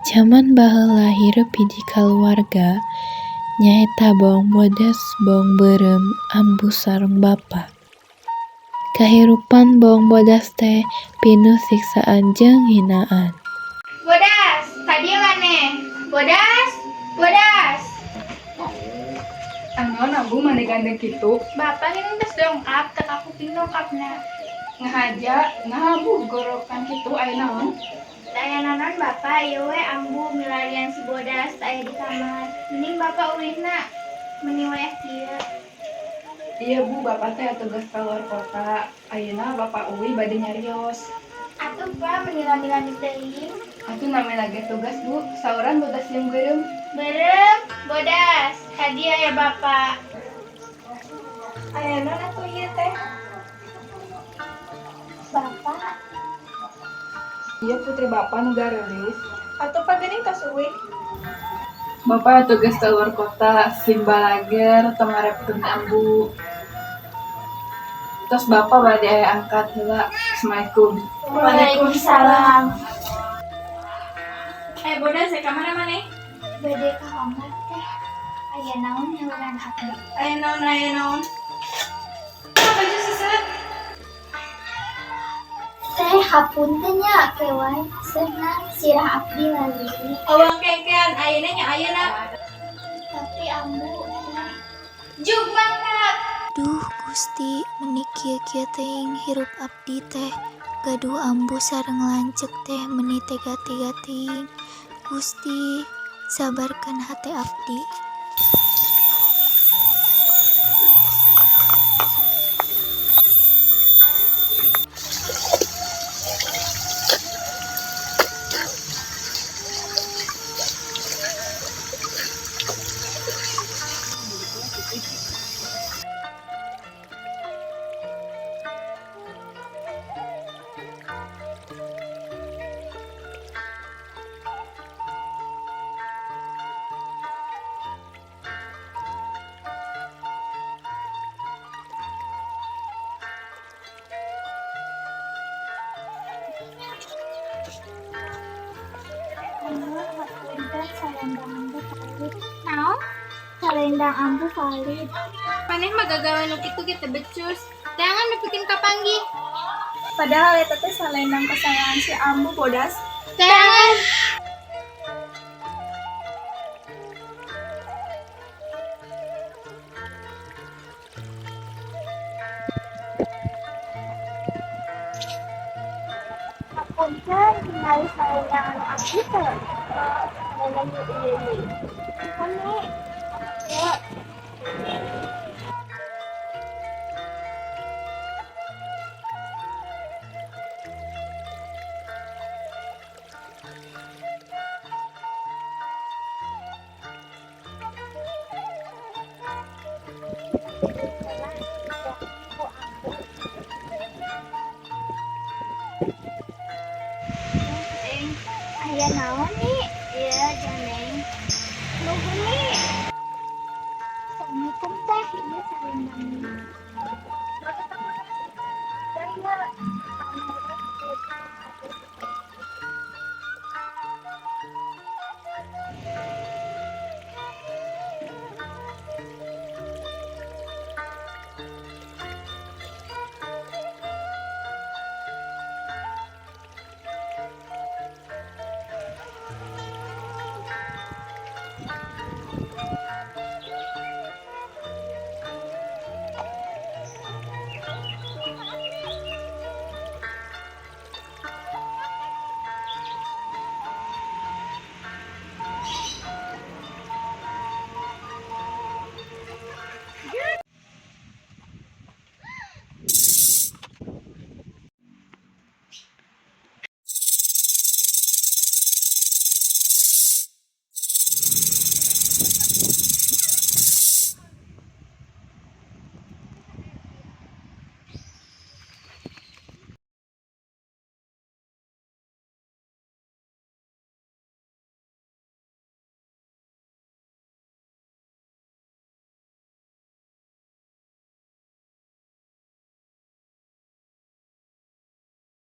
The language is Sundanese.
Jaman baheula hirup hiji kaluarga nyaeta Bawang Bodas, Bawang Beureum, Ambu sareng Bapa. Kahirupan Bawang Bodas teh pinuh siksaan jeung hinaan. Bodas, ka dieu maneh. Bodas, Bodas. Naon, Ambu, maneh gandeng kitu? Bapak ini tos dongkap, teu kakuping dongkapna. Ngahaja, naha Ambu gorokan kitu, aya naon? Teu aya naon, Bapak, ieu we Ambu milarian si Bodas teu aya di kamar. Mending Bapak uihna meuni wayah kieu. Iya, Bu, Bapak teh tugas keluar kota. Ayeuna Bapak uih bade nyarios. Atuh, Pak, meuni lami-lami teuing. Atuh namina ge tugas, Bu. Sauran Bodas jeung Beureum. Beureum, Bodas, ka dieu ya Bapak. Aya naon atuh ieu teh? Bapak. Iya, putri Bapak nu gareulis. Atuh Pak geuning tos uih. Bapak tugas keluar kota, sing balager, tong ngarepkeun Ambu. Tos, Bapak bade aya angkat heula. Assalamualaikum. Waalaikumsalam. Eh, Bodas, ka mana maneh? Bade ka kamar, Teh. Aya naon nyauran abdi? Aya naon, aya naon? Ah, baju seuseuh. Teh, hapunten nya, ke wae seunah sirah abdi lali. Awang kengkean ayeuna nya ayeuna. Tapi Ambu, Teh. Jug mangkat. Duh Gusti, meuni kieu-kieu teuing hirup abdi teh. Gaduh ambu sareng lanceuk teh meuni tega-tega teuing. Gusti, sabarkeun hate abdi. Ambu, hapunten, salendang Ambu palit. Naon? Salendang Ambu palit. Maneh mah gagawe nu kitu ge teu becus. Teangan nepikeun kapanggih. Padahal eta teh salendang kesayangan si Ambu, Bodas. Teangan. Hapunten, tingali salendang anu abdi teu? Salendang nu ieu deui. Muhun nih. Ya. Ku Ambu. Aya naon nih?